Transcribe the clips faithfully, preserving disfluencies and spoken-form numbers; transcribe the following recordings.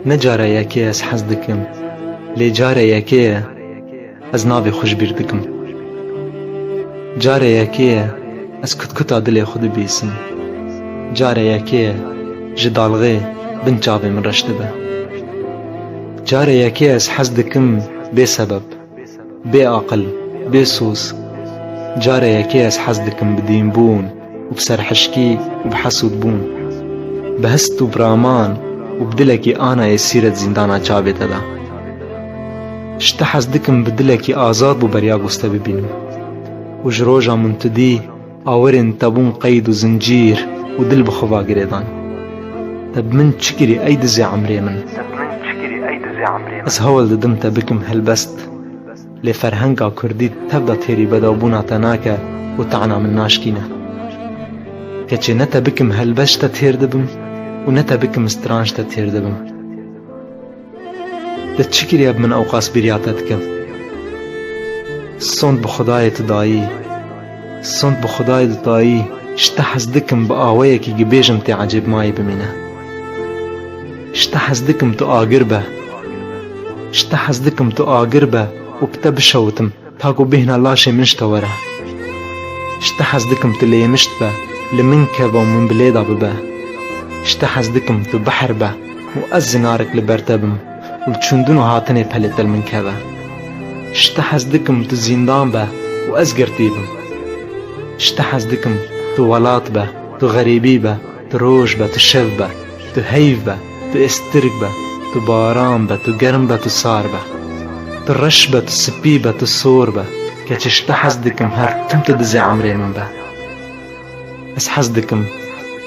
Ne cara yekê ye ez hez dikim, lê cara yekê ye ez navê xwe ji bîr dikim. Cara yekê ye ez kutkuta dilê xwe dibîsim. Cara yekê ye ji dalxê bin çavê min reş dibe. Cara yekê ye ez hez dikim bê sebeb, bê aqil, bê soz. Cara yekê ez hez dikim bi dînbûn û bi serhişkî û bi hesûdbûn, bi hist û bi raman û bi dilekî ana êsîret zîndana çavê te de. Ji te hez dikim bi dilekî azad bû beriya goz te bibînim û ji roja min tu dî awirên te bûn qeyd û zincîr û dil bi xwe va girêdan. Te bi min çi kirî ey dizê emrê min? Ez hewl didim te bikim helbest. Lê ferhenga kurdî tev de têrî bedawbûna te nake û tana min naşkîne. Keçê ne te bikim helbest ji te têr dibim û ne te bikim stranj ji te têr dibim. Te çi kiriye bi min ewqas bîriya te dikim? Sond bi Xwedayê tu dayî. Sond bi Xwedayê tu dayî. Ji te hez dikim bi awayekî gibêjim tê ecêbmayî bimîne. Ji te hez dikim tu agir be. Ji te hez dikim tu agir be û bi te bişewitim, ta ku bêhna laşê min ji te were. Ji te hez dikim tu lêmişt be, li min keve û min bi lê de bibe. Ji te hez dikim tu behr be û ez zinarek li ber te bim û li çûndin û hatinê pelê te li min keve. Ji te hez dikim tu zîndan be û ez girtî bim. Ji te hez dikim tu welat be, tu xerîbî be, tu roj be, tu şev be, tu heyv be, tu êstirk be, tu baran be, tu germ be, tu sar be, tu reş be, tu spî be, tu sor be, keçê ji te hez dikim her tim tu dizê emrê min be. Ez hez dikim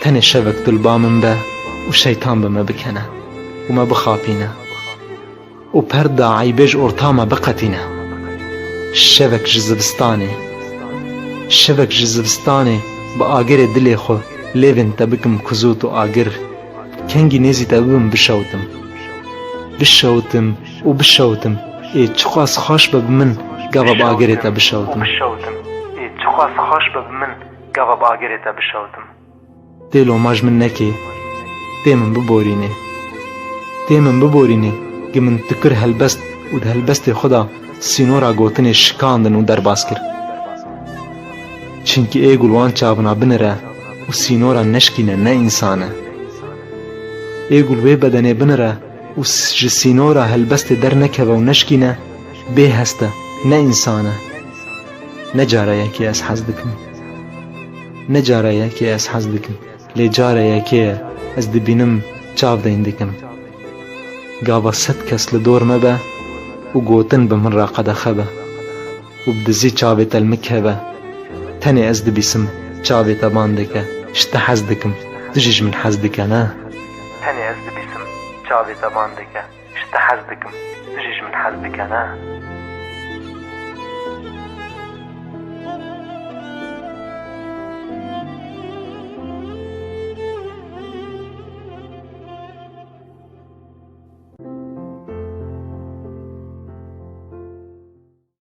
tenê şevek tu li ba min be û şeytan bi me bikene û me bixapîne û perda eybê ji orta me biqetîne. Şevek ji zivistanê, şevek ji zivistanê bi agirê dilê xwe lêvên te bikim kuzot û agir. Kengî nêzî te bibim bişewtim. Bişewtim û bişewtim. Ê çiqas xweş be bi min gava bi agirê te bişewtim. Bişewtim. Ê çiqas xweş be bi min gava bi agirê te bişewtim. Tê loma ji min nekê. Tê min biborînê. Tê min biborînê. Gi min tu kir helbest û di helbestê xwe de sînora gotinê şikandin û derbas kir. Çimkî ê gul wan çavina binire û sînora neşkîne ne însan e. Ê gul wê bedenê binire û s-, ji sînora helbestê dernekeve û neşkîne, bê hest e, ne însan e. Ne cara yekê ez hez dikim. Ne cara yekê ez hez dikim. Lê cara yekê ye ez dibînim çav deyn dikim. Gava sed kes li dor me be û gotin bi min re qedexe be û bi dizî çavê te li min keve. Tenê ez dibîsim çavê te ban dike, ji te hez dikim, tu jî ji min hez dike, ne? Tenê ez dibîsim çavê te ban dike, ji te hez dikim, tu jî ji min hez dike, ne?